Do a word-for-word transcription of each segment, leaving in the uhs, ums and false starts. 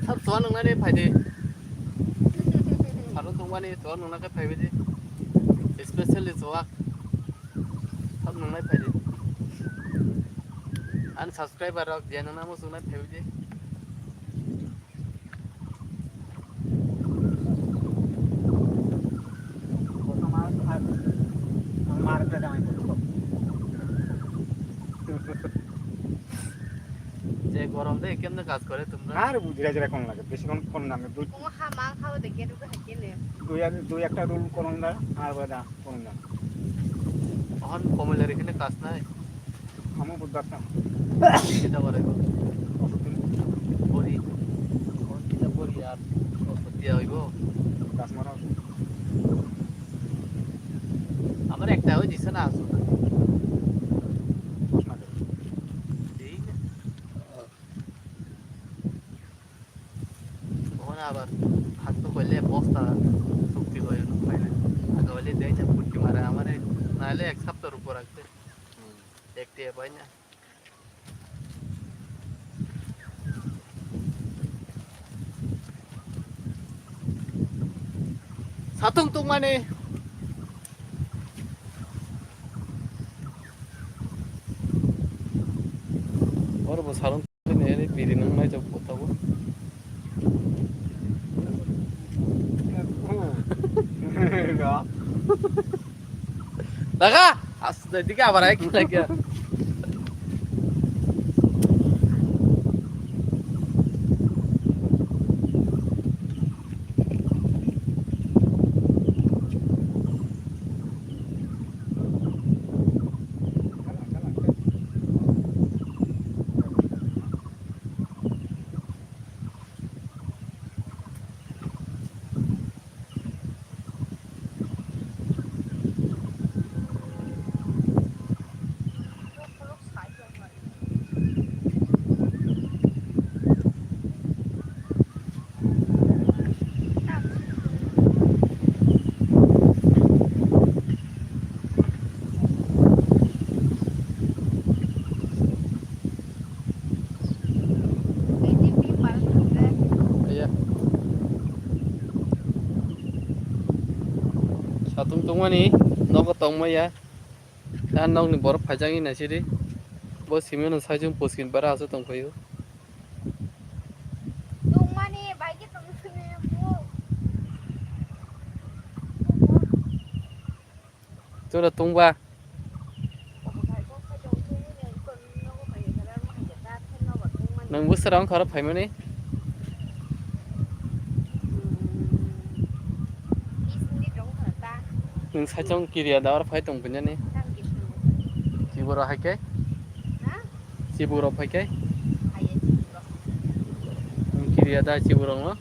Sab chuwa nungnani phaidi. Sarung tongmani chuwa nungna khe phaibaidi. Especially chuwa. Sab nungnai phaidi. Ani subscriber rok je nungna muchungnai phaibaidi. যে গরম রে, কেমনে কাজ করে তোমরা? আর বুঝিরা যেরা কোন লাগে, বেশিক্ষণ কোন নামে দুই কোন হা মাং খাও দেখে রুবে হাইকে নে। দুই এক, দুই একটা রুল কোন না, আর বাদা কোন না। অহন কমলের এখানে কাজ নাই। Amo budda ta. Kita bare. Bori. Kita bori ar. Dia hoibo. Das mara. Amar ekta hoi dise na asu. Ei. Okhone abar hakto koile bosta sukti hoi phai na. Aga hoile dei na phutti mara amare nale ek sapta upor agte. Ekte bai na. Satung tungmani. Oro bo sarung tungmani, biri nang nai jok kota bo. Daga, asli dike abar aik lagi. Iya. Satung tongmani nogo tongmaya. Ta nokni borok phaijak ni naisidi. Bo simi no sajung puskin bara aso tongphaio. Tongmani bai khe tong sini bo. Chwla tongba. Nwng bwswrang khoro phaimani? Nwng saichung kiriya da oro phai tong puinani. Chiboro hai khe? Chiboro phai khe? Nwng kiriya da chiboro no?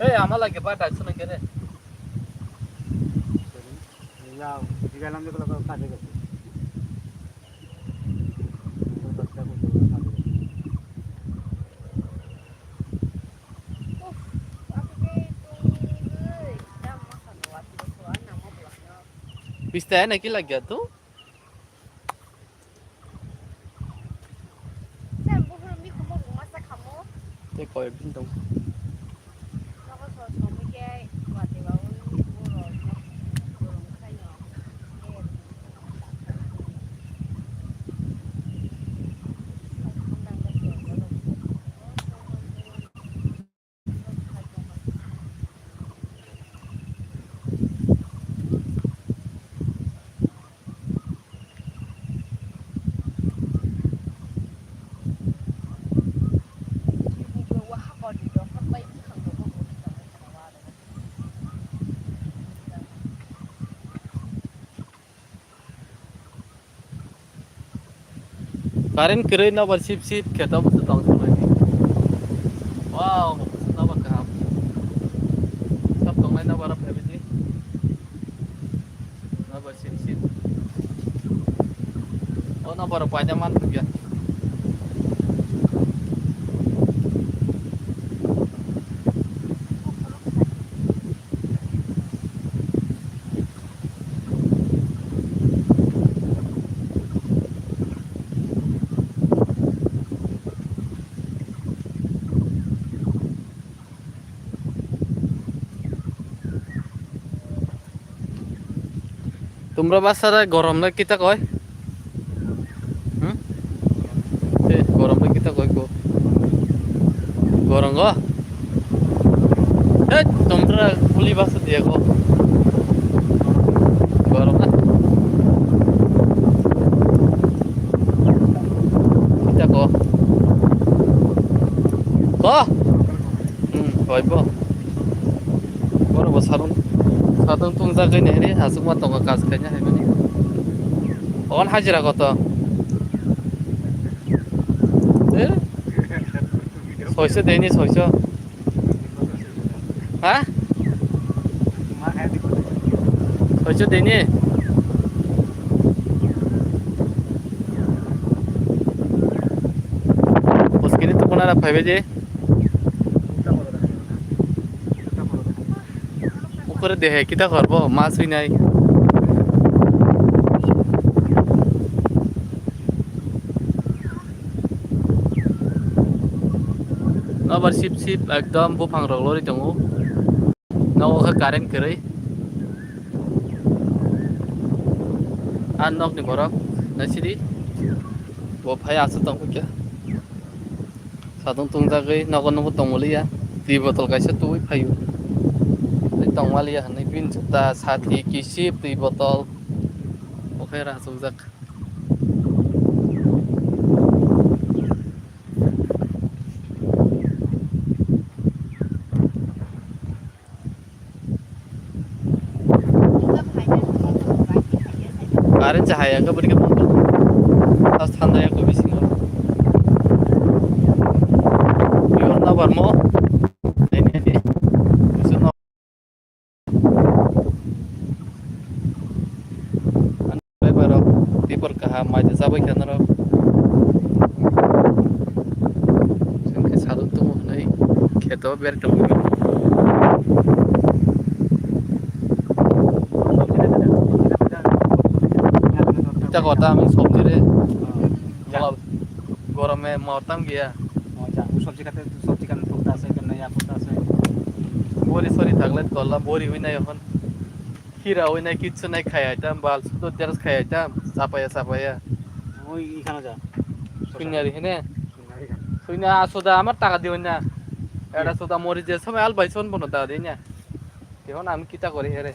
Hey, ama lagi ba dai sunu kere. Ya, digalam de kala kaje kaje. Bista na ki lagya tu? Tei koi bini tong. Current kwrwi nobar sip sip khe tabuk se tong thanglaidi. Wow, nobar kaham. Sab tongnai nobar o phaibidi. Nobar sip sip. O nobar o paida man thukya. Tumra basa da gorom na kita koi? Hmm? Eh, gorom na kita koi ko? Gorom go? Eh, tumra kuli basa dia ko. Gorom na. Kita ko? Ko? Hmm, koi bo. Borok bo sadung, sadung tungjagwi nai ri, aswk ma tongo kaj khaina hai mani. Hon hajira koto? Eh? Soiso deni, soiso. Ha? Soiso deni? Boskini tukuna ra phaibai de. Ukore dehe kita korbo, mas hui nai. Nobar sip sip ekdom buphang rok lori tongo. Nogo khe current kwrwi. Ang nokni borok naisidi. Bo phai aswk tongkha khe. Sadung tungjagwi nogo nogo tongmaliya. Twi botol kaisa tubui phaio. Tei tongmaliya hwnwi bini juta, sati, kisip, twi botol. Bo khe rachukjak. Current cha haya ka beri ka pon. Tas thanda ya ko bisingo. Yor na barmo. Ini ini. Bisu no. Driver rok, tipor kaham, mai tei chabai khe norok. Chwng khe saduk tongo hwnwi kheto ber tongwi. Ita kota ami sobji re. Gorome motam gaya. Sobji kate, sobji kan pokta ase, kan ya pokta ase. Bori sori thagle tola, bori hui nai hon. Khira hui nai, kichu nai khai aitam, bal sudo teras khai aitam, sapaya sapaya. Oi, ikhana ja. Sunyari hene. Sunyari khana. Sunya suda amar taka diyo na. Era suda mori je samay al bai son bono taka diyo na. Tihon ami kita kori here.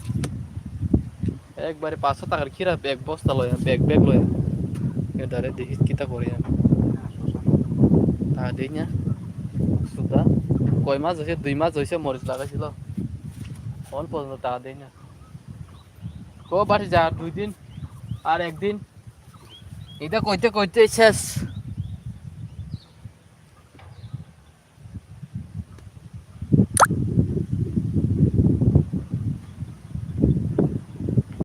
Ekbare paso takar khira bag bosta loya, bag bag loya. Edare dihi kita kori ami. Taka diyo na. Suda. Koi mas hoise, dui mas hoise moris lagai silo. On pojno taka diyo na. Ko bari ja dui din ar ek din. Ita koite koite ses.